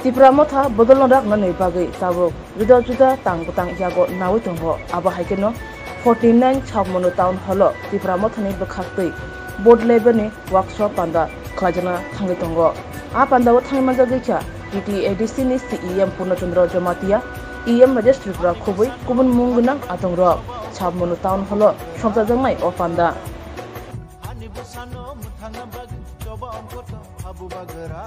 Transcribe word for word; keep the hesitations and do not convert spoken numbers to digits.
Tipra Motha bodolno raknani bagwi tabuk juda juda tang bwtang yago nawi tongo. Abo hai kheno forty nine Chapmonu Town Hall-o Tipra Mothani bwkhaktwi board level-ni workshop panda khlaijakna thangwi tongo. A pandao thangwi manjagwi kha T T A D C ni C E M Purno Chandra Jamatia, E M Rajesh Tripura khobwi kubun mung gwnang atongrok. Chapmonu Town Hall-o songchajaknai o panda. Ani bwsano mwthangna bagwi choba ongkotong habu bagra.